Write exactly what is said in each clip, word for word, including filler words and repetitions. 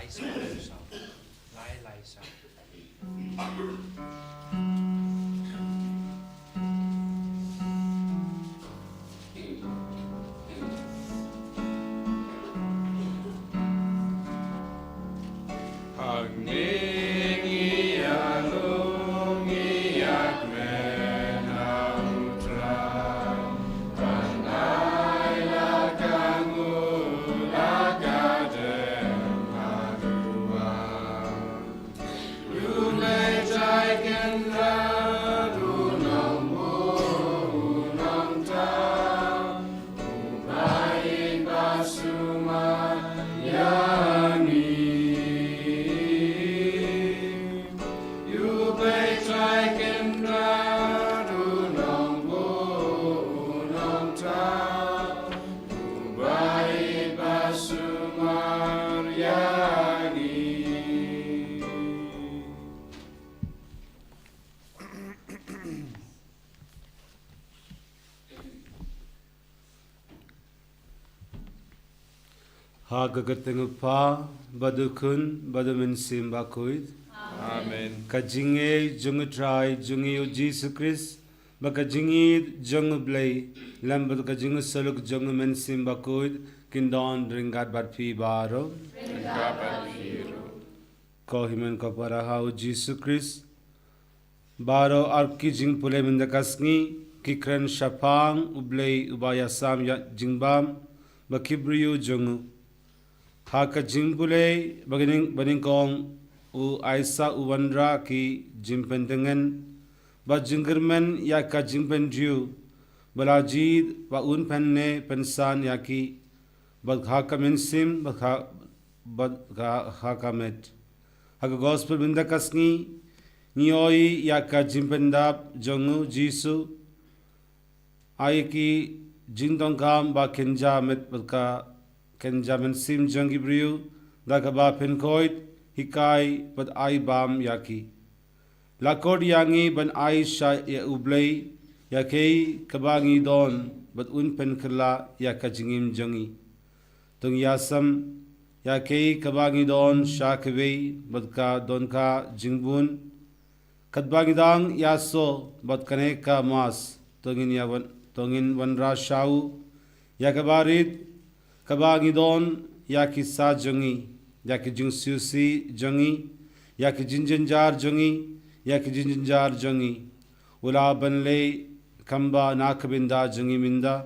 Lai lai sa. Hangne ngi ïalum ngi ïakmen ha U Trai, ban ai la ka nguh la ka dem ha duwai. U Blei Trai Kynrad, u Nongbuh, u Nongthaw, u ba ïeit ba sumar ïa ngi. U Blei Trai Kynrad, u Nongbuh, u Nongthaw, u ba ïeit ba sumar ïa ngi. Ha ka kyrteng u Kpa, bad u Khun, bad u Mynsiem Bakhuid. Amen. Ka jingngeit jong U Trai jong ngi U Jisu Khrist, bad ka jingïeit jong U Blei, lem bad ka jingsylloh jong u Mynsiem Bakhuid, kin don ryngkat bad phi baroh. Ryngkat bad phi ruh. Ko hynmen ko para ha U Jisu Khrist, baroh ar ki jingpule mynta ka sngi ki kren shaphang U Blei uba ïasam ïa jingbam bad ki briew jong u. Ha ka jingpule ba nyngkong, u Isaiah u wanrah ki jingpyntngen bad jingkyrmen ïa ka jingpynjur, ba la jied ba un pynneh pynsan ïa ki, bad ha ka mynsiem, bad ha, bad ha, ha ka met. Ha ka gospel mynta ka sngi, ngi ïohi ïa ka jingpyndap jong u Jisu, ai ki jingdonkam ba kynja met bad ka kynja mynsiem jong ki briew, da kaba pynkhuid, hikai bad ai bam ïa ki. La khot ïa ngi ban ai sha ïa U Blei ïa kaei kaba ngi don, bad un pynkylla ïa ka jingim jong ngi. To ngin ïasam ïa kaei kaba ngi don sha kawei, bad ka don ka jingbun. Katba ngi dang ïasoh bad kane ka Mass, to ngin ïa wan, to ngin wanrah sha u ïa kaba rit kaba ngi don, ïa ki sa jong ngi, ïa ki jingsngewsih jong ngi, ïa ki jingjynjar jong ngi, ïa ki jingjynjar jong ngi. U lah ban leh kumba na ka bynta jong ngi mynta.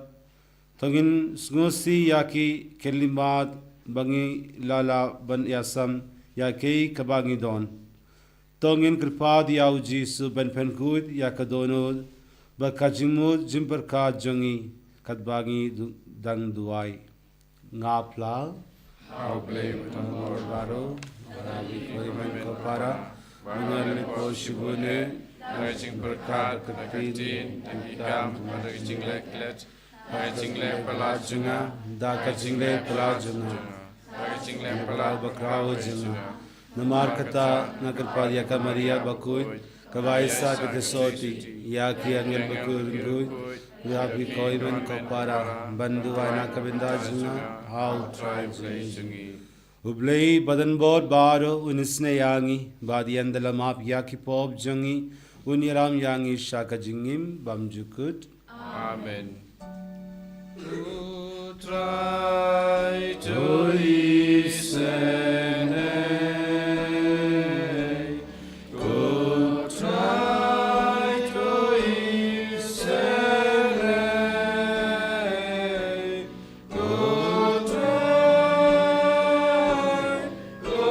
To ngin sngewsih ïa ki khyllipmat ba ngi la lah ban ïasam ïa kaei kaba ngi don. To ngin kyrpad ïa u Jisu ban pynkhuid ïa ka dohnud bad ka jingmut jingpyrkhat jong ngi, katba ngi du-, dang duwai. Nga phla ha U Blei Uba Donbor Baroh, ha ki hynmen ko para, ba ngi la leit poi shibun, da ka jingpyrkhat, da ka ktien, da ki kam, da ka jingleh klet, da ka jingleh palat jong nga, da ka jingleh palat jong nga, da ka jingleh palat bakhraw jong nga. Namar kata nga kyrpad ïa ka Maria Bakhuid, kaba ai sa ka jingsotti ïa ki angel bakhuid ryngkhuid, ïa phi ko hynmen ko para, ban duwai na ka bynta jong nga ha U Trai U Blei jong ngi. U Blei Uba Donbor Baroh un isynei ïa ngi, bad un ïa la map ïa ki pop jong ngi, un ïalam ïa ngi sha ka jingim bymjukut. Amen. U Trai to isynei, U Trai to isynei, U Trai, U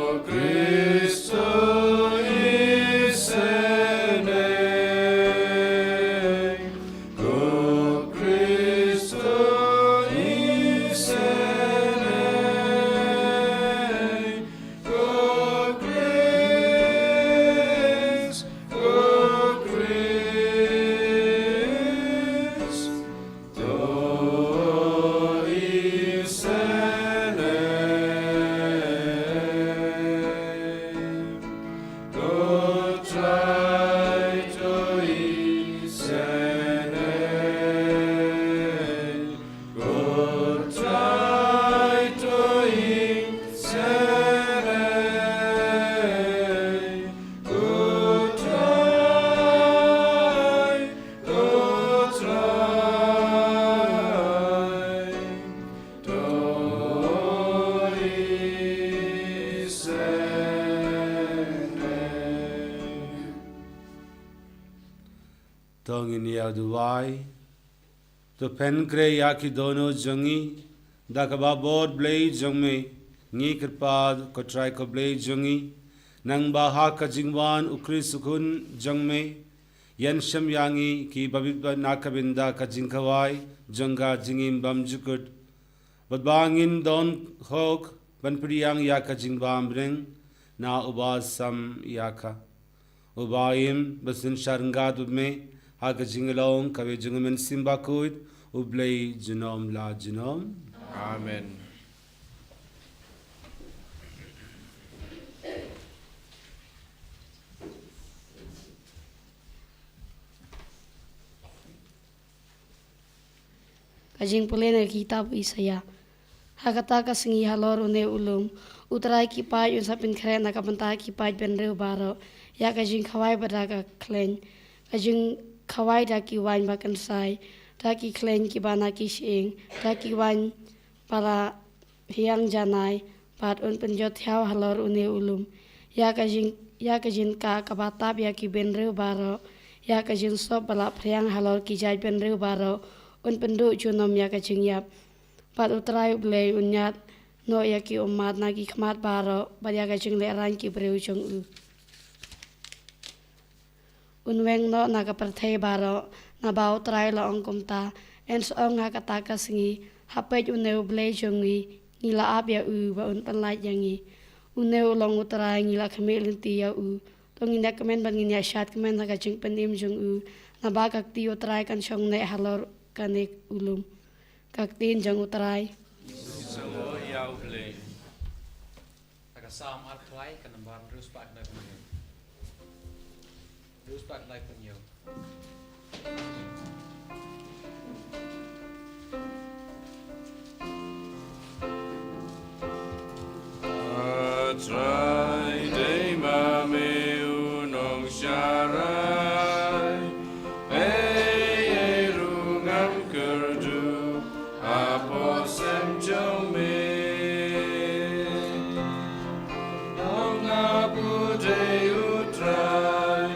Trai. To ngin ïa duwai. To pynkhreh ïa ki dohnud jong ngi da kaba bor Blei jong me. Ngi kyrpad, ko Trai ko Blei jong ngi, nangba ha ka jingwan u Khrist u Khun jong me, ïeng shem ïa ngi kiba bit bad na ka bynta ka jingkhawai jong ka jingim bymjukut, bad ba ngin don hok ban pdiang ïa ka jingbymring na uba sam ïa ka, uba im ba synshar ryngkat bad me ha ka jinglong kawei jong U Mynsiem Bakhuid, U Blei junom la junom. Amen. Ka jingpule na ka kitab u Isaïah. Ha kata ka sngi halor une u lum, U Trai ki paid un sa pynkhreh na ka bynta ki paid bynriew baroh ïa ka jingkhawai bad da ka khleiñ, ka jingkhawai da ki waiñ ba kynsai, da ki khleiñ kiba na ki shyieng, da ki waiñ ba la hiang janai, bad un pynjot thiaw halor une u lum. Ïa ka jing, ïa ka jingkah kaba tap ïa ki bynriew baroh, ïa ka jingsop ba la phriang halor ki jait bynriew baroh, un pynduh junom ïa ka jingïap. Bad U Trai U Blei un ñiad noh ïa ki ummat na ki khmat baroh, bad ïa ka jinglehrain ki briew jong u. Un weng noh na ka pyrthei baroh, naba U Trai u la ong kumta: Yn sa ong ha kata ka sngi: Ha peit, une U Blei jong ngi, ngi la ap ïa u ba un pynlait ïa ngi. Une u long U Trai, ngi la khmih lynti ïa u. To ngin ïa kmen bad ngin ïa shad kmen ha ka jingpynim jong u, naba ka kti U Trai kan shong neh halor kane u lum. Ka ktien jong U Trai. Sngewbha ïa U Blei. Ka Salm arphew lai, ka nombar hynriew spah khyndai phew hynñiew. Hynriew spah khyndai phew hynñiew. A Trai, dei ma me u nongsharai, ei ei ruh ngam kyrduh, hapoh sem jong me. Ong ap u dei U Trai,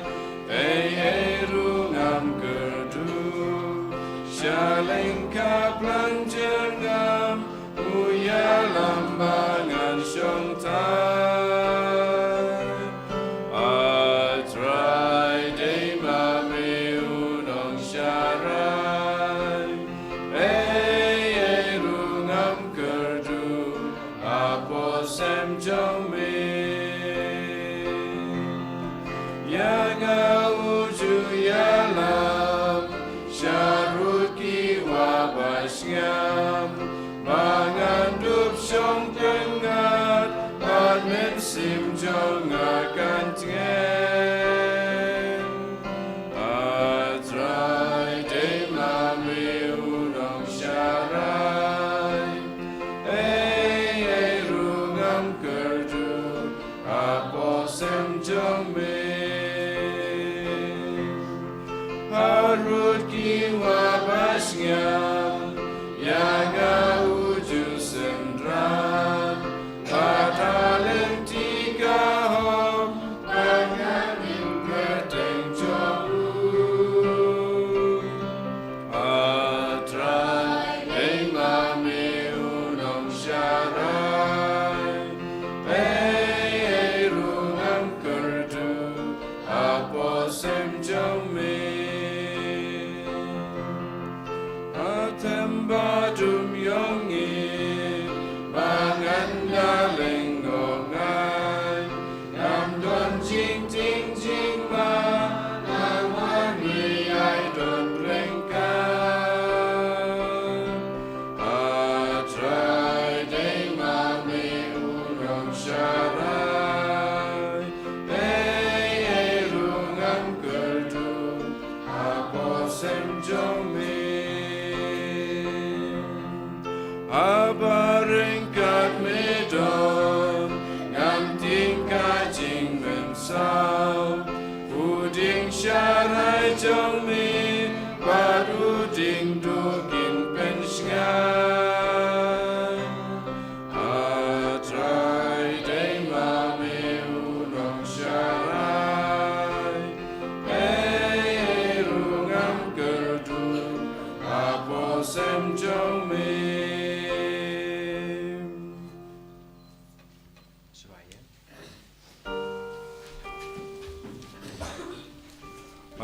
ei ei ruh ngam kyrduh, sha lyngkha plang jyrngam u ïalam ba ngan shong thait. A Trai, dei ma me u nongsharai, ei ei ruh ngam kyrduh, hapoh sem jong me. Ïa nga u ju ïalam sharud ki wah ba sngap, ba ngan dup shong pyngngad, bad mynsiem jong nga kan tngen. A Trai, dei ma me u nongsharai, ei ei ruh ngam kyrduh, hapoh sem jong me. Harud ki wah ba sngap, ïa nga u ju synran, bad ha lynti ka hok, ba ngan im kyrteng jong u. A Trai, dei ma me u nongsharai, ei ei ruh ngam kyrduh,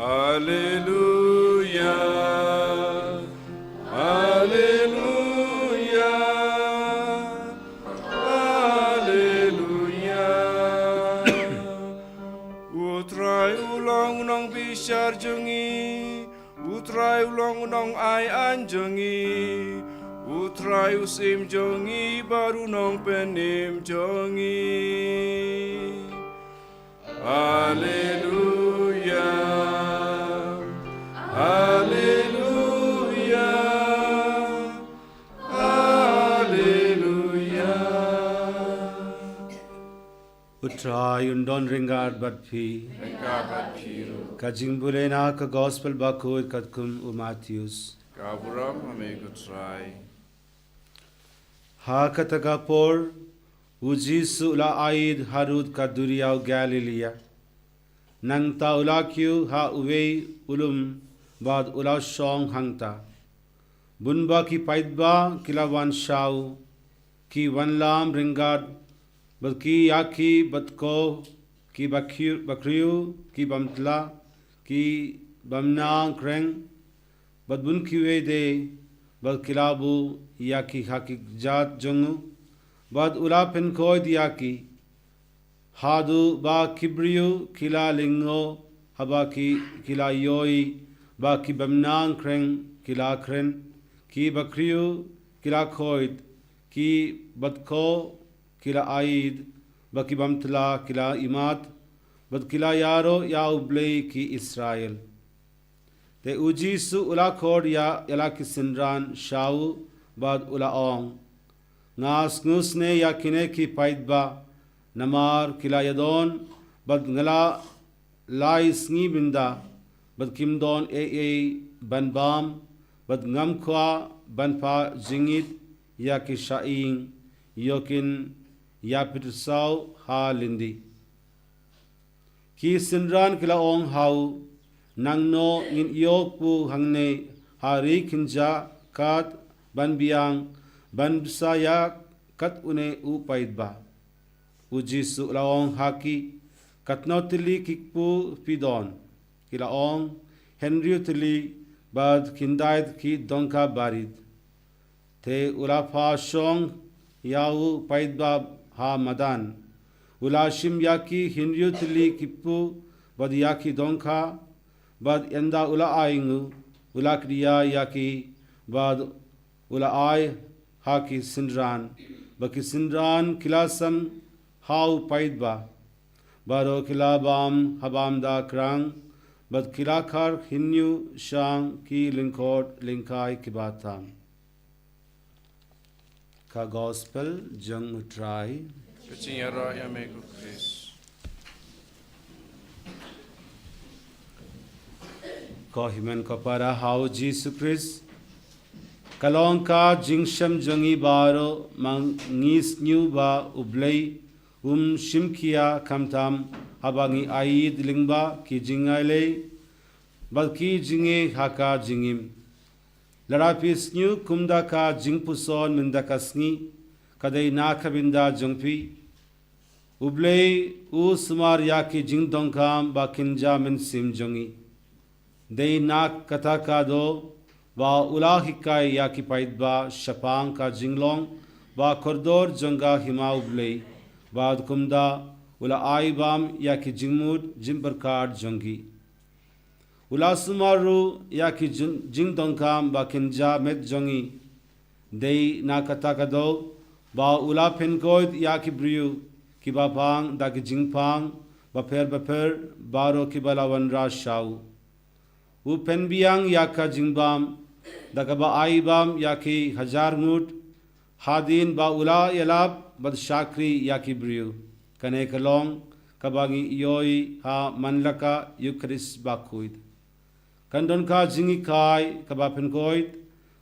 Haleluya, haleluya, haleluya. U Trai u long u nongbishar jong ngi, u Trai u long u nongai-aiñ jong ngi, u Trai u syiem jong ngi bad u nongpynim jong ngi. Haleluya, haleluya, haleluya. U Trai un don ryngkat bad phi. Ryngkat bad phi ruh. Ka jingpule na ka Gospel bakhuid katkum u Mathaios. Ka burom ha me ko Trai. Ha kata ka por, u Jisu u la ïaid harud ka duriaw Galilaia. Nangta u la kiew ha uwei u lum bad u la shong hangta. Bun ba ki paidbah ki la wan sha u, ki wanlam ryngkat, bad ki ïa ki bad ko, ki bakhri-, bakhriw, ki bymtla, ki bymnang kreng, bad bun kiwei de, bad ki la buh ïa ki ha ki kjat jong u, bad u la pynkhuid ïa ki. Haduh ba ki briew ki la lyngngoh, haba ki, ki la ïohi ba ki bymnang kreng ki la kren, ki bakhriw ki la khuid, ki bad ko ki la ïaid, bad ki bymtla ki la imat, bad ki la ïaroh ïa U Blei ki Israel. Te u Jisu u la khot ïa, ïa la ki synran sha u bad u la ong, nga sngewsynei ïa kine ki paidbah, namar ki la ïadon bad nga la lai sngi mynta, bad kim don ei ei ban bam, bad ngam kwah ban phah jingit ïa ki sha ïing, ïoh kin ïa pyrshah ha lynti. Ki synran ki la ong ha u, nangno ngin ïoh kpu hangne ha ri kynjah kat ban biang, ban bsa ïa kat une u paidbah. U Jisu u la ong ha ki, katno tylli ki kpu phi don? Ki la ong, hynriew tylli bad khyndai ki dongka barit. Te u la phah shong ïa u paidbah ha madan. U la shim ïa ki hynriew tylli ki kpu bad ïa ki dongka, bad ynda u la ai ngu, u la khñiot ïa ki, bad u la ai ha ki synran, bad ki synran ki la sam ha u paidbah. Baroh ki la bam ha bam da krang, bad ki la khar hynñiew shang ki lyngkot lyngkai kiba tam. Ka Gospel jong U Trai. Ka jingïaroh ïa me ko Khrist. Ko hynmen ko para ha U Jisu Khrist. Ka long ka jingshem jong ngi baroh ma ngi sngew ba U Blei um shim khia khamtam haba ngi ïaid lyngba ki jingai lei bad ki jingeh ha ka jingim. Lada phi sngew kumta ka jingpuson mynta ka sngi, ka dei na ka bynta jong phi. U Blei u sumar ïa ki jingdonkam ba kynja mynsiem jong ngi. Dei na kata ka daw ba u la hikai ïa ki paidbah shaphang ka jinglong ba kordor jong ka hima U Blei, bad kumta u la ai bam ïa ki jingmut jingpyrkhat jong ki. U la sumar ruh ïa ki jing-, jingdonkam ba kynja met jong ngi. Dei na kata ka daw ba u la pynkhuid ïa ki briew kiba pang da ki jingpang bapher bapher baroh kiba la wanrah sha u. U pynbiang ïa ka jingbam da kaba ai bam ïa ki hajar ngut, hadien ba u la ïalap bad shakri ïa ki briew. Kane ka long kaba ngi ïohi ha manla ka Eukharist bakhuid. Kan don ka jinghikai kaba pynkhuid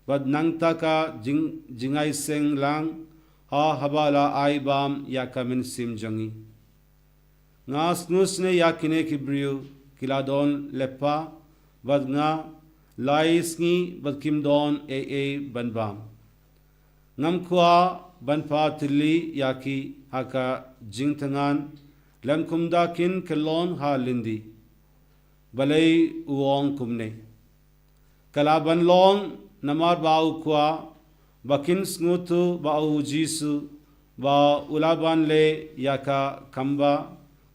bad nangta ka jing-, jingai seng lang ha haba la ai bam ïa ka mynsiem jong ngi. Nga sngewsynei ïa kine ki briew ki la don lypa bad nga lai sngi bad kim don ei ei ban bam. Ngam kwah ban phah tylli ïa ki ha ka jingthngan lem kumta kin kyllon ha lynti. Balei u ong kumne? Ka la ban long namar ba u kwah ba kin sngewthuh ba u Jisu ba u la ban leh ïa ka khambah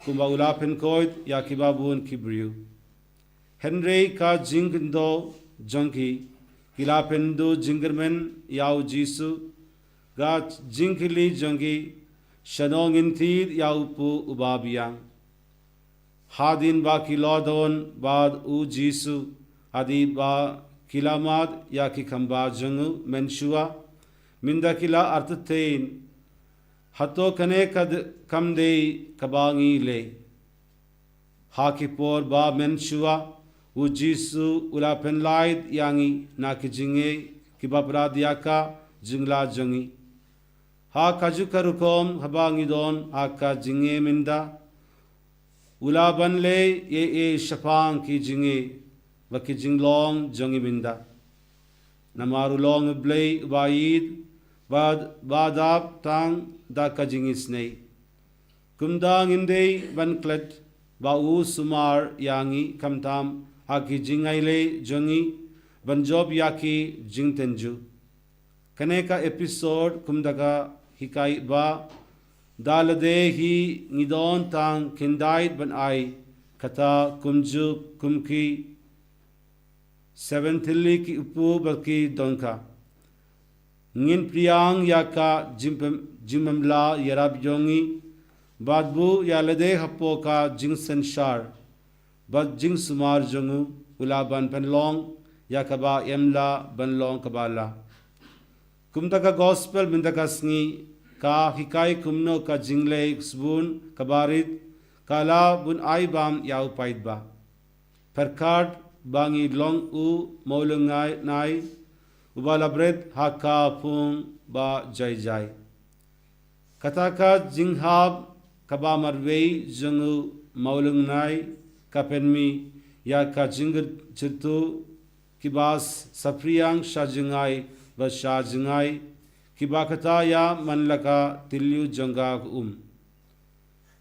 kumba u la pynkoit ïa kiba bun ki briew. Hynrei ka jingkyndoh jong ki, ki la pynduh jingkyrmen ïa u Jisu. Ka jingkylli jong ki, shano ngin thied ïa u pud uba biang? Hadien ba ki la don bad u Jisu, hadien ba ki la mad ïa ki khambah jong u mynshuwa, mynta ki la artatien, hato kane ka d-, kam dei kaba ngi leh? Ha ki por ba mynshuwa, u Jisu u la pynlait ïa ngi na ki jingeh kiba pynrah ïa ka jinglah jong ngi. Ha kajuh ka rukom haba ngi don ha ka jingeh mynta, u la ban leh ei ei shaphang ki jingeh bad ki jinglong jong ngi mynta. Namar u long u Blei uba ïeit bad ba dap tang da ka jingisynei. Kumta ngim dei ban klet ba u sumar ïa ngi khamtam ha ki jingai leh jong ngi ban jop ïa ki jingtynjuh. Kane ka episode kumta ka hikai ba da lade hi ngi don tang khyndiat ban ai, kata kumjuh kum ki seven tylli ki kpu bad ki dongka. Ngin pdiang ïa ka jingpem-, jingmamla ïarap jong ngi bad buh ïa lade hapoh ka jingsynshar bad jingsumar jong u, u la ban pynlong ïa kaba em lah ban long kaba lah. Kumta ka gospel mynta ka sngi ka hikai kumno ka jingleh sbun kaba rit ka la bun ai bam ïa u paidbah. Pyrkhat ba ngi long u mawlynnai uba la bret ha ka pung ba jai jai. Kata ka jinghap kaba marwei jong u mawlynnai ka pynmih ïa ka jingkyrkhu kiba s-, saphriang sha jngai bad sha jngai, kiba kata ïa man la ka tyrliew jong ka um.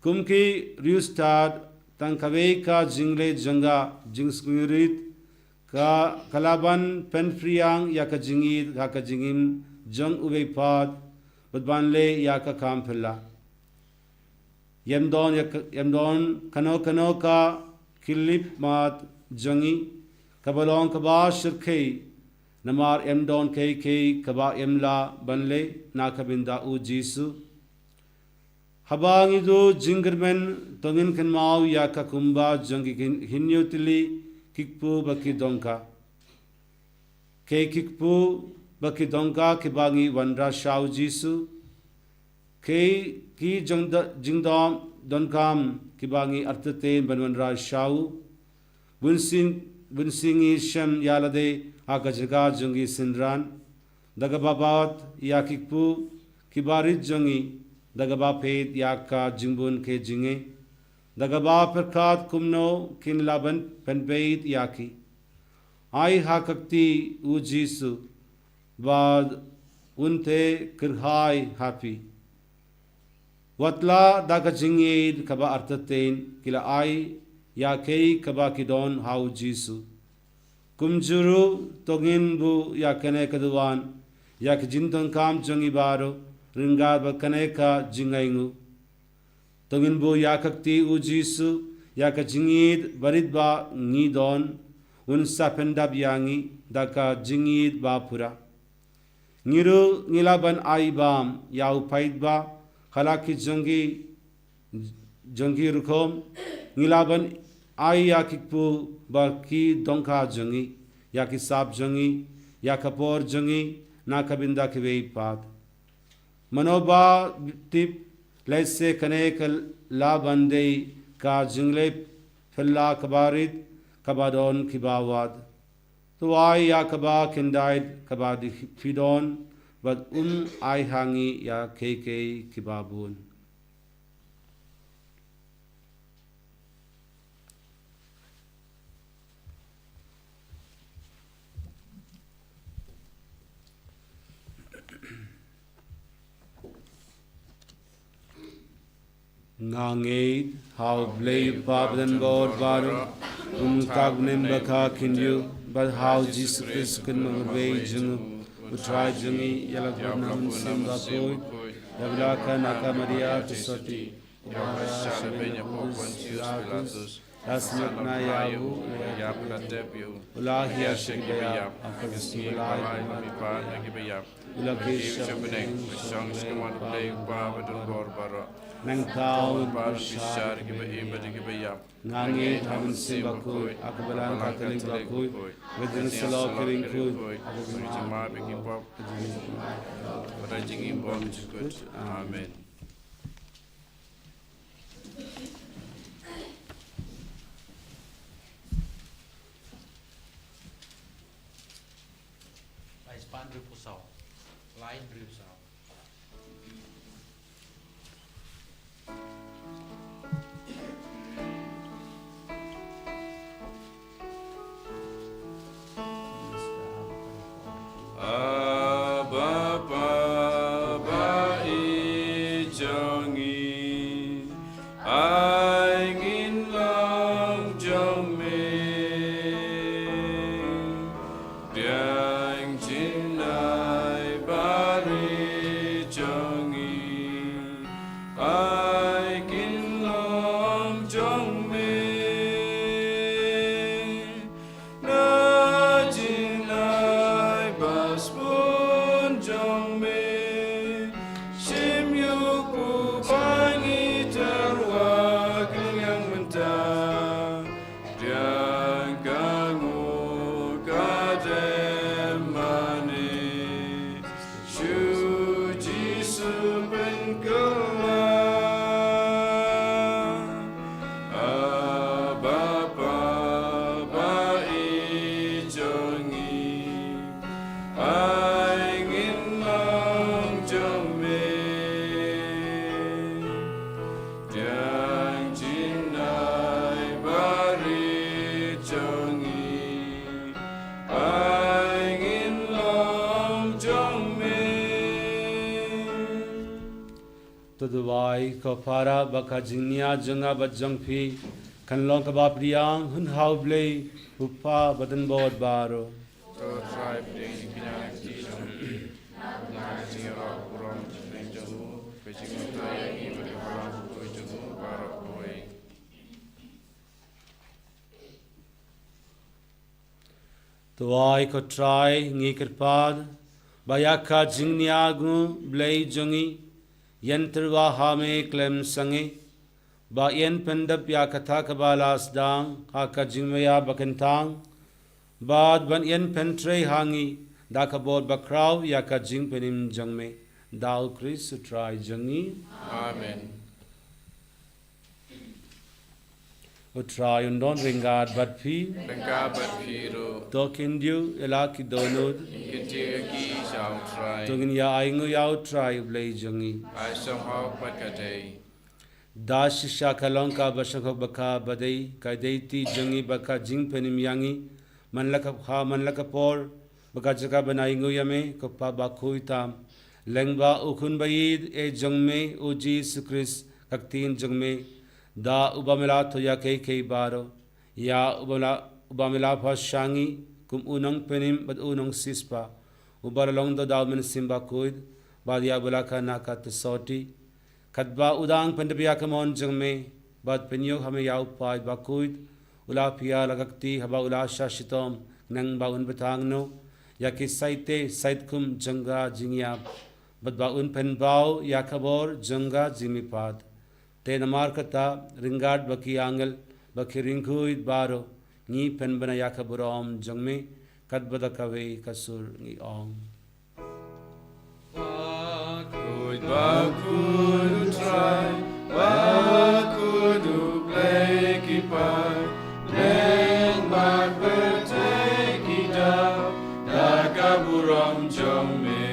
Kum ki riewstad, tang kawei ka jingleh jong ka jingsngewrit ka, ka la ban pynphriang ïa ka jingïeit ha ka jingim jong uwei pat bad ban leh ïa ka kam phylla. Ym don ïa ka, ym don kano kano ka khyllipmat jong ngi kaba long kaba shyrkhei, namar ym don kaei kaei kaba em lah ban leh na ka bynta u Jisu. Haba ngi duh jingkyrmen, to ngin kynmaw ïa ka kumba jong ki hyn-, hynñiew tylli ki kpu bad ki dongka. Kaei ki kpu bad ki dongka kiba ngi wanrah sha u Jisu? Kaei ki jong da-, jingdon-, donkam kiba ngi artatien ban wanrah sha u? Bun sien, bun sien ngi shem ïa lade ha ka jaka jong ki synran. Da kaba bud ïa ki kpu kiba rit jong ngi, da kaba peit ïa ka jingbun ka jingeh, da kaba pyrkhat kumno kin lah ban pynbeit ïa ki. Ai ha ka kti u Jisu bad un te kyrhai ha phi. Wat la da ka jingïeit kaba artatien ki la ai ïa kaei kaba ki don ha u Jisu. Kumjuh ruh to ngin buh ïa kane ka duwan ïa ka jingdonkam jong ngi baroh ryngkat bad kane ka jingainguh. To ngin buh ïa ka kti u Jisu ïa ka jingïeit barit ba ngi don, un sa pyndap ïa ngi da ka jingïeit ba pura. Ngi ruh ngi lah ban ai bam ïa u paidbah ha la ki jong ki, jong ki rukom. Ngi lah ban ai ïa ki kpu bad ki dongka jong ngi, ïa ki sap jong ngi, ïa ka por jong ngi na ka bynta kiwei pat. Mano ba tip, lehse kane ka lah ban dei ka jingleh phylla kaba rit kaba don kiba wad. To ai ïa kaba khyndiat kaba dei phi don, bad um ai ha ngi ïa kaei kaei kiba bun. Nga ngeit ha U Blei U Kpa badonbor baroh, U Mynkhuid Mynsiem Bakhuid, bad ha U Jisu Khrist U Kynmaw Baroh jong U Trai jong ngi, ïalap na U Mynsiem Bakhuid, ïa u la kha na ka Maria Theisotti, u la shah lehbeiñ hapoh Pontius Pilatus, la snoh na ïa u, ïa u la tep ïa u, u la hiar sha kiba ïap, ha ka sngi ba lai u la mihpat na kiba ïap, u la kiew sha bneng, u la shong sha ka hynmen U Blei U Kpa badonbor baroh. Nangta un bishar ïa kiba im bad ïa kiba ïap. Nga ngeit ha U Mynsiem Bakhuid, ha ka balang Katholik bakhuid, ka jingïasyllok ki riewkhuid, ka jingmap ïa ki pop, ka jingim bymjukut. Amen. Lai spah hynriewphew saw. Lai hynriewphew saw. Abba, Baba i jong ngi, ai ngin long jong me. Pdiang jingngeit bad ri jong ngi, ai ngin long jong me. Na jingngeit ba sbun jong me, shim ïa u kpu ba ngi tyrwa kynjang mynta. Pdiang ka nguh ka dem mane, shu Jisu pynkylla. Abba, Baba i jong ngi, ai ngin long jong me. Pdiang jingngeit bad ri jong ngi, ai ngin long jong me. To duwai ko para ba ka jingnia jong nga bad jong phi kan long kaba pdiang hun ha U Blei U Kpa badonbor baroh. To Trai, pdiang jingkñia ka kti jong phi na ka jingïaroh burom jingpynim jong u, ka jingmyntoi ïa ngi bad ka burom jong u baroh kawei. To ai ko Trai, ngi kyrpad ba ïa ka jingnia jong u Blei jong ngi, ïa ngi tyrwa ha me khlem sangeh, ba yn pyndep ïa kata kaba la sdang ha ka jingmaïa ba kyntang, bad ban yn pyntrei ha ngi da ka bor bakhraw ïa ka jingpynim jong me. Da U Khrist U Trai jong ngi. Amen. U Trai un don ryngkat bad phi. Ryngkat bad phi ruh. To khyndiat ïa la ki dohnud. Khyndiat ïa ki sha U Trai. To ngin ïa ainguh ïa U Trai U Blei jong ngi. Ai sngewbha bad ka dei. Da shisha ka long kaba sngewbha bad kaba dei, ka dei kti jong ngi bad ka jingpynim ïa ngi, man la ka kha, man la ka por, bad ka jaka ban ainguh ïa me, ko Pa bakhuid tam. Lyngba u Khun ba ïeit jong me, U Jisu Khrist, ka ktien jong me, da uba me la thoh ïa kiei kiei baroh, ïa uba me la, uba me la phah sha ngi kum u nongpynim bad u nongsiewspah, uba la long doh da U Mynsiem Bakhuid, bad ïa uba la kha na ka Theisotti. Katba u dang pyndep ïa ka mon jong me, bad pynïoh ha me ïa u paid bakhuid, u la phiah la ka kti haba u la shah shitom, khnang ba un bthah noh ïa ki saite sait kum jong ka jingïap, bad ba un pynpaw ïa ka bor jong ka jingmihpat. Te namar kata, ryngkat bad ki angel bad ki riewkhuid baroh, ngi pynbna ïa ka burom jong me, katba da kawei ka sur ngi ong. Bakhuid, bakhuid U Trai, bakhuid U Blei ki paidbah, lyngba pyrthei ki dap da ka burom jong me.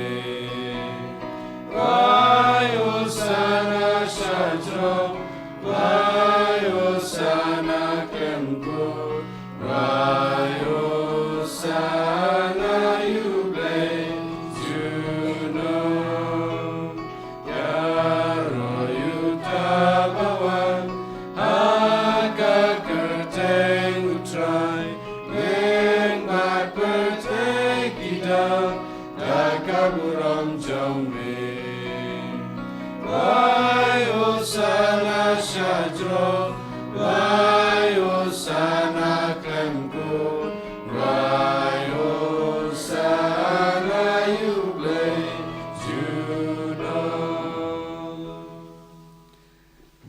Wai Hosana sha jrong, wai Hosana khlem kut, wai Hosana ïa U Blei junom. Ïaroh ïa uta ba Rai Hosanna khlem kut, rai Hosanna ïa U Blei junom.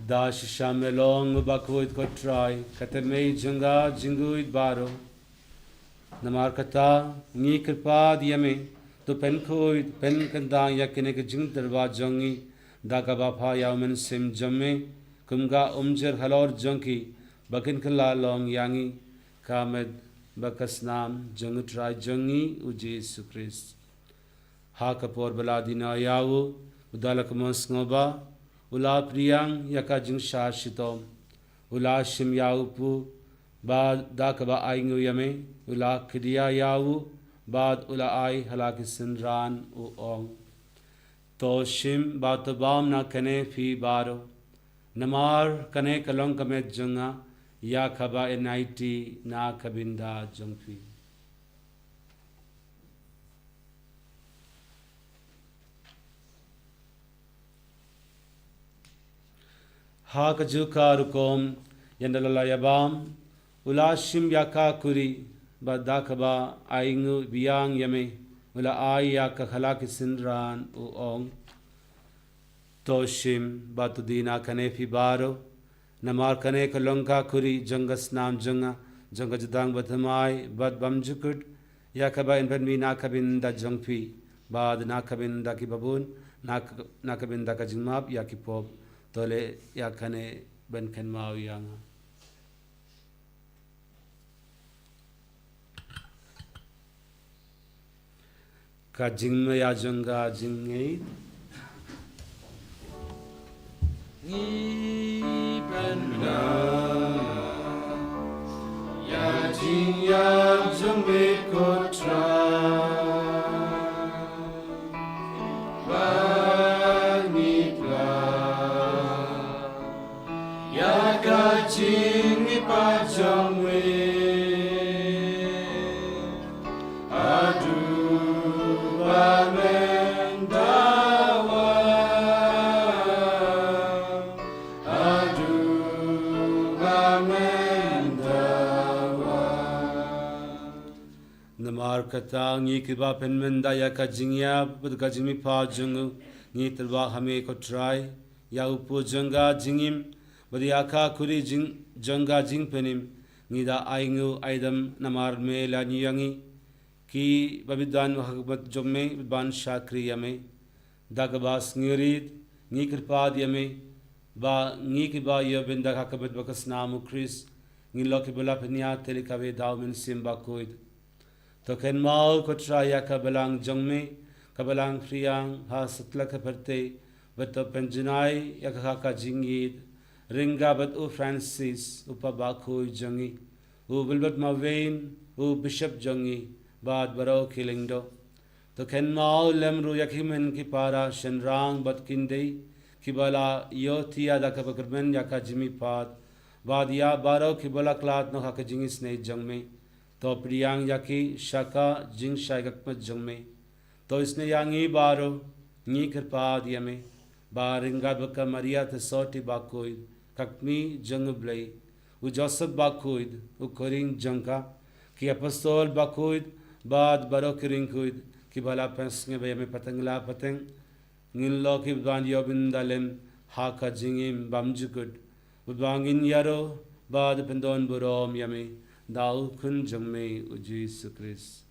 Da shisha me long uba khuid ko Trai, ka tymmen jong ka jingkhuid baroh. Namar kata, ngi kyrpad ïa me, to pynkhuid, pynkyndang ïa kine ki jingtyrwa jong ngi, da kaba pha ïa u Mynsiem jong me, kum ka umjur halor jong ki, ba kin kylla long ïa ngi, ka met bad ka snam jong u Trai jong ngi u Jisu Khrist. Ha ka por ba la dina ïa u, u da la kmen sngewbha, u la pdiang ïa ka jingshah shitom, u la shim ïa u pu, bad da kaba ainguh ïa me, u la kdiah ïa u, bad u la ai ha la ki synran u ong: To shim bad to bam na kane phi baroh. Namar kane ka long ka met jong nga, ïa kaba yn aiti na ka bynta jong phi. Ha kajuh ka rukom, ynda la ïa bam, u la shim ïa ka kuri, bad da kaba ainguh biang ïa me, u la ai ïa ka ha la ki synran u ong: To shim bad to die na kane phi baroh, namar kane ka long ka kuri jong ka snam jong nga, jong ka jutang bathymmai bad bymjukut, ïa kaba yn pynmih na ka bynta jong phi, bad na ka bynta kiba bun, na ka, na ka bynta ka jingmap ïa ki pop. To leh ïa kane ban kynmaw ïa nga. Ka jingmih ïa jong ka jingngeit. Ngi pynbna ïa jingïap jong me ko Trai, ba ngi pla ïa ka jingmihpat jong me. Haduh ba men dawa, haduh ba men dawa. Namar kata ngi kiba pynmynda ïa ka jingïap bad ka jingmihpat jong u, ngi tyrwa ha me ko Trai, ïa u pu jong ka jingim, bad ïa ka kuri jing, jong ka jingpynim, ngi da ainguh aidam namar me la ñiew ïa ngi, kiba bit ban ha khmat jong me, bit ban shakri ïa me. Da kaba sngewrit, ngi kyrpad ïa me, ba ngi kiba ïoh bynda ha ka met bad ka snam u Khrist, ngin long kiba la pynïaid tylli kawei da u Mynsiem Bakhuid. To kynmaw ko Trai ïa ka balang jong me, ka balang phriang ha satlak ka pyrthei, bad to pynjanai ïa ka ha ka jingïeid, ryngkat bad u Francis, u Pop Bakhuid jong ngi, u Wilbert Marwein, u Bishop jong ngi, bad baroh ki lyngdoh. To kynmaw lem ruh ïa ki hynmen ki para shynrang bad ki khyndai, kiba la ïohthiah da kaba kyrmen ïa ka jingmihpat, bad ïa baroh kiba la khlad noh ha ka jingisynei jong me. To pdiang ïa ki sha ka jingshai khmat jong me. To isynei ïa ngi baroh, ngi kyrpad ïa me, ba ryngkat bad ka Maria Theisotti Bakhuid, ka kmie jong u Blei, u Joseph Bakhuid, u khñiang jong ka, ki apostol bakhuid, bad baroh ki riewkhuid, kiba la pynsngew ïa me pateng la pateng, ngin long kiba ïoh bynda lem ha ka jingim bymjukut, bad ngin ïaroh bad pyndonburom ïa me da u Khun jong me u Jisu Khrist.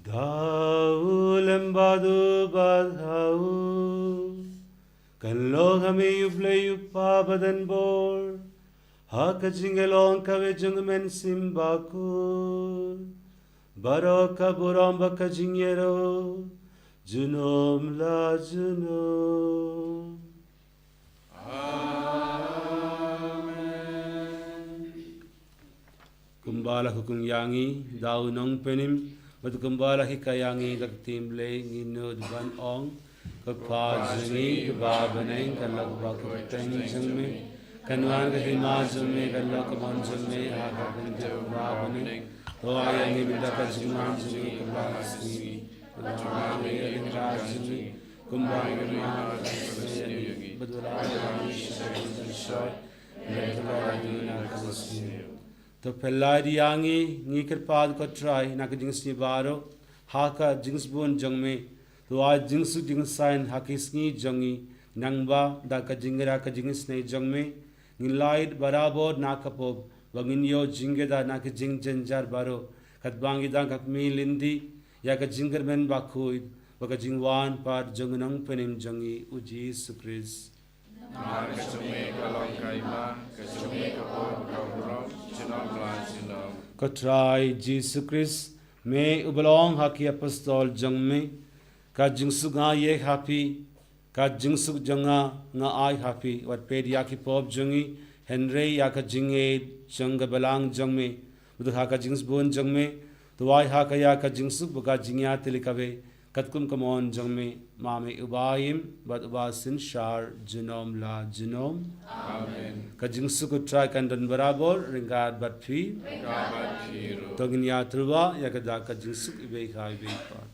Da u lem bad u bad ha u, kan long ha me U Blei U Kpa badonbor, ha ka jingïalong kawei jong u Mynsiem Bakhuid, baroh ka burom bad ka jingïaroh junom la junom. Amen. Kumba la hukum ïa ngi da u Nongpynim, bad kumba la hikai ïa ngi da ka ktien Blei, ngin nud ban ong: Ko Kpa jong ngi uba ha bneng, kan long ba kyrteng jong me, kan wan ka hima jong me, kan long ka mon jong me ha ka bynta uba ha bneng. To ai ïa ngi mynta ka jingman jong ngi ka balang sngi. Bad jong ngi ïa ka jingim, kumba ngi ïa ka jingim, bad u la ïa ngi sha ka jingshoi, bad u la ïa ngi na ka jingshoi. To pynlait ïa ngi, ngi kyrpad ko Trai, na ka jingsngewbha baroh, ha ka jingsbun jong me, to ai jingsuk jingsaiñ ha ki sngi jong ngi, nangba da ka jingïarap ka jingisnei jong me, ngin lait barabor na ka pop, ba ngin ïoh jingkyrkhu na ka jingjynjar baroh, katba ngi dang khmih lynti ïa ka jingkyrmen bakhuid, bad ka jingwan pat jong u Nongpynim jong ngi u Jisu Khrist. Namar ka jong me ka long ka hima, ka jong me ka pop, ka burom, junom la junom. Ko Trai Jisu Khrist, me uba la ong ha ki apostol jong me, ka jingsuk nga ai ha phi, ka jingsuk jong nga nga ai ha phi, wat peit ïa ki pop jong ngi, hynrei ïa ka jingïeit jong ka balang jong me, bad ha ka jingsbun jong me, to ai ha ka ïa ka jingsuk bad ka jingïatylli kaba, katkum ka mon jong me, ma me uba im, bad uba synshar, junom la junom. Amen. Ka jingsuk u Trai kan don barabor, ryngkat bad phi. Ryngkat bad phi ruh. To ngin ïa tyrwa, ïa ka dak ka jingsuk iwei ha iwei pat.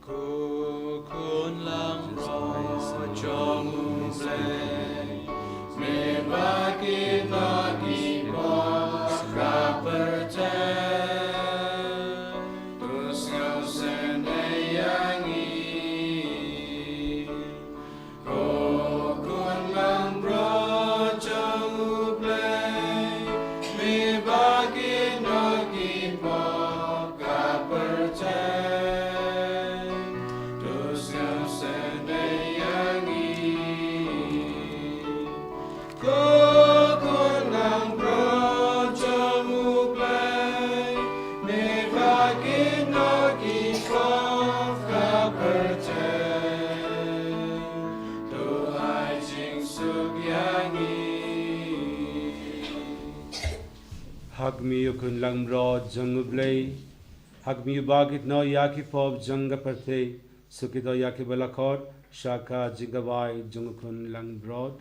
Ko Khun Langbrot jong U Blei, me ba ki nongkynmaw ka pyrthei, to sngewsynei ïa ngi. Ko Khun Langbrot jong U Blei, me ba ki nongkynmaw ka pyrthei, to sngewsynei ïa ngi. Ko Khun Langbrot jong U Blei, me ba ki nongkynmaw ka pyrthei, to ai jingsuk ïa ngi. Ha khmih, ko Khun Langbrot jong U Blei, ha khmih ba ki nongkynmaw ïa ki pop jong ka pyrthei, suk ïa ki ba la khot sha ka jingkawei jong U Khun Langbrot.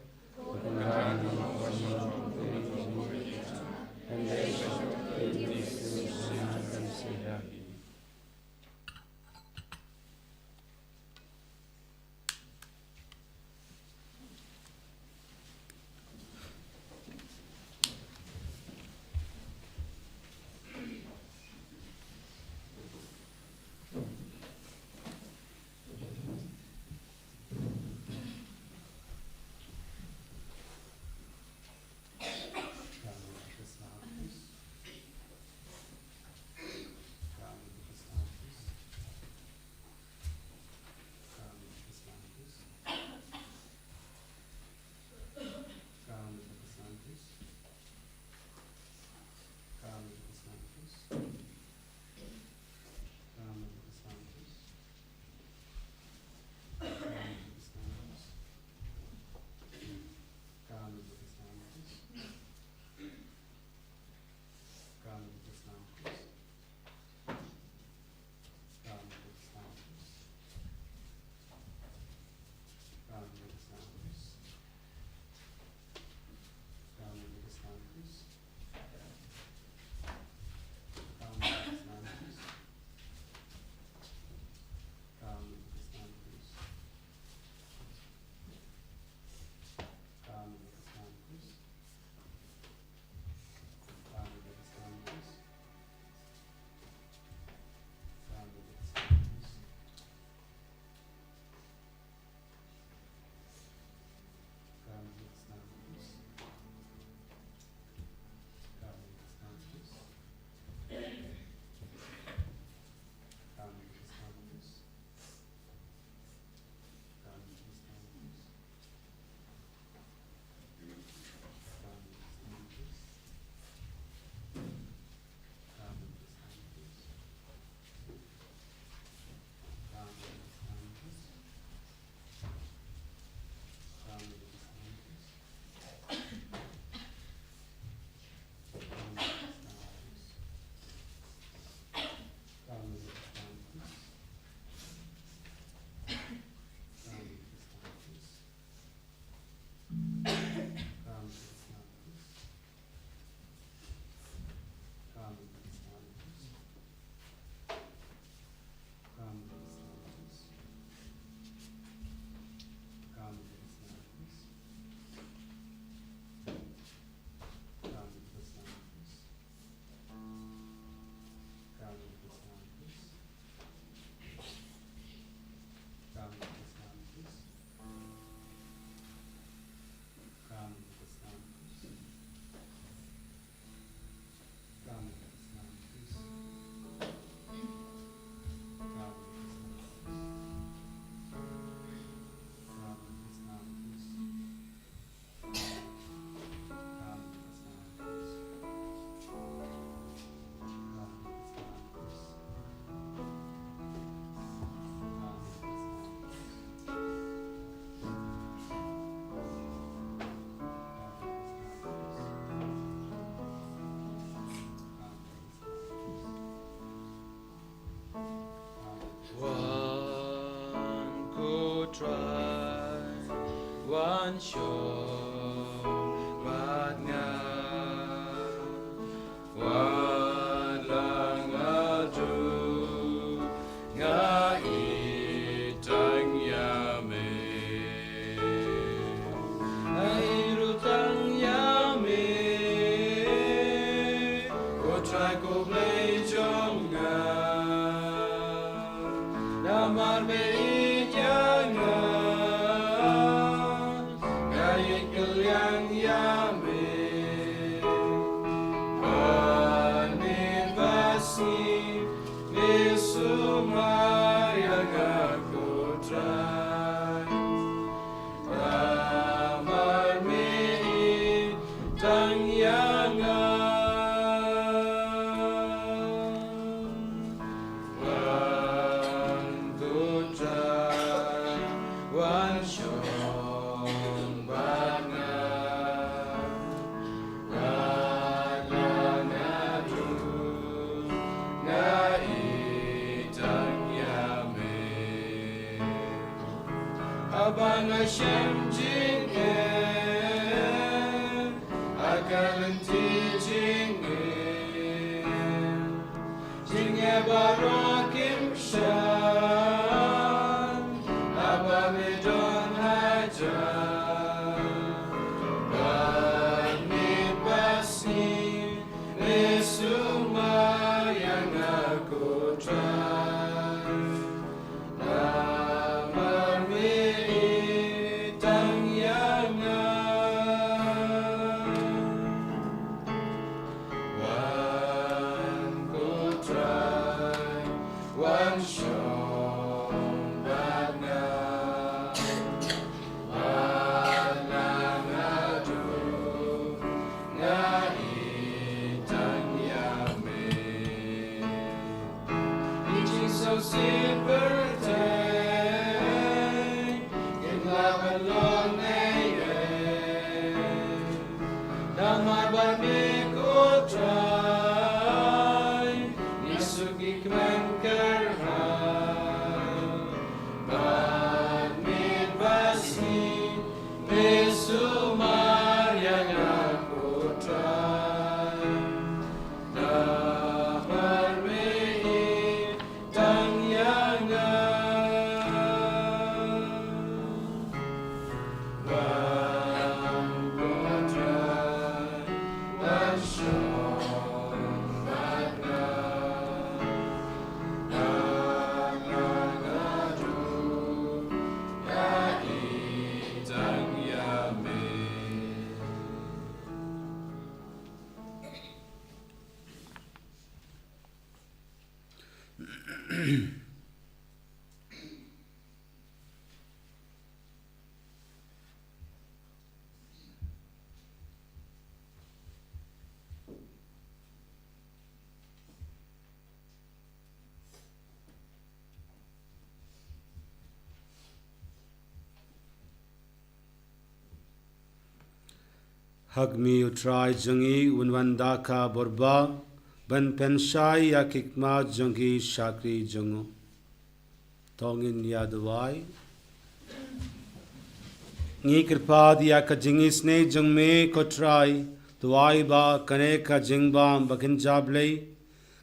Shong bad nga, wat la nga duk, nga ïeit tang ïa me. Nga ïeit ruh tang ïa me, ko Trai ko Blei jong nga. Namar me ïeit ïa nga, nga ïeit kylliang ïa me. Ban miet ba sngi me sumar ïa nga, ko Trai. Namar me ïeit tang ïa nga. Wan, ko Trai, wan shong bad nga. Wat la nga duk, nga ïeit tang ïa me. Haba nga shem jingeh ha ka lynti jingeh, jingeh baroh kim shah haba me don hajan. Ban miet ba sngi me sumar ïa nga, ko Trai. Namar me ïeit tang ïa nga. Wan, ko Trai, wan shong bad nga. Wat la nga duk, nga ïeit tang ïa me. Ki jingsngewsih pyrthei kin lah ban long ei ei. Namar bad me, ko Trai, ngi suk ngi kmen kyrhai. Ban miet ba sngi me sumar ïa nga, ko Trai. Namar me ïeit tang ïa nga. Wan, ko Trai, wan shong bad nga. Wat la nga duk, nga ïeit tang ïa me. Ha khmih, U Trai jong ngi un wan da ka bor ba ban pynshai ïa ki khmat jong ki shakri jong u. To ngin ïa duwai. Ngi kyrpad ïa ka jingisynei jong me, ko Trai, duwai ba kane ka jingbam ba kynja Blei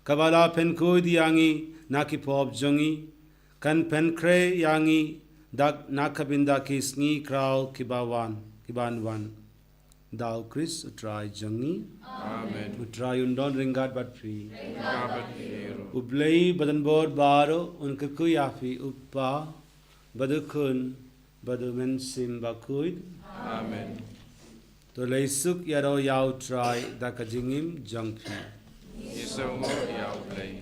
kaba la pynkhuid ïa ngi na ki pop jong ngi kan pynkhreh ïa ngi da na ka bynta ki sngi khraw kiba wan, kiban wan. Da U Khrist U Trai jong ngi. Amen. U Trai un don ryngkat bad phi. Ryngkat bad phi ruh. U Blei badonbor baroh un kyrkhu ïa phi, U Kpa bad U Khun bad U Mynsiem Bakhuid. Amen. To leit suk ïaroh ïa U Trai da ka jingim jong phi. Ngi sngewbha ïa U Blei.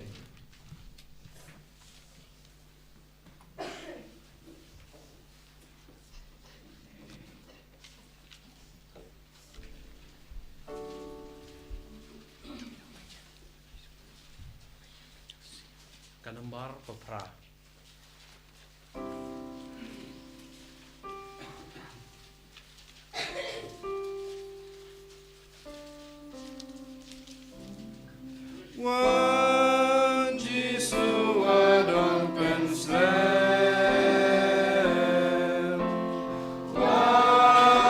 Ka nombar ba phra. Wan Jisu, wat ong pynslem. Wan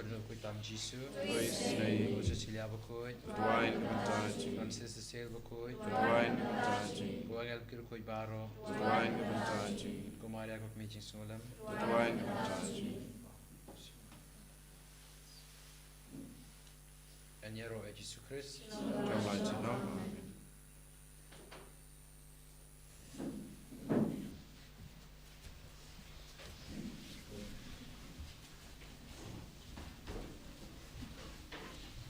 Ïa u Khuid tam Jisu. Oi, snei. Ko Cecilia Bakhuid. Duwai na ka bynta jong ngi. Francis Xavier Bakhuid. Duwai na ka bynta jong ngi. Ko angel ki rukhuid baroh. Duwai na ka bynta jong ngi. Ko Maria ko Kmie jingsngewlem. Duwai na ka bynta jong ngi. Ngan ïaroh ïa u Jisu Khrist. Jong nga junom. Amen.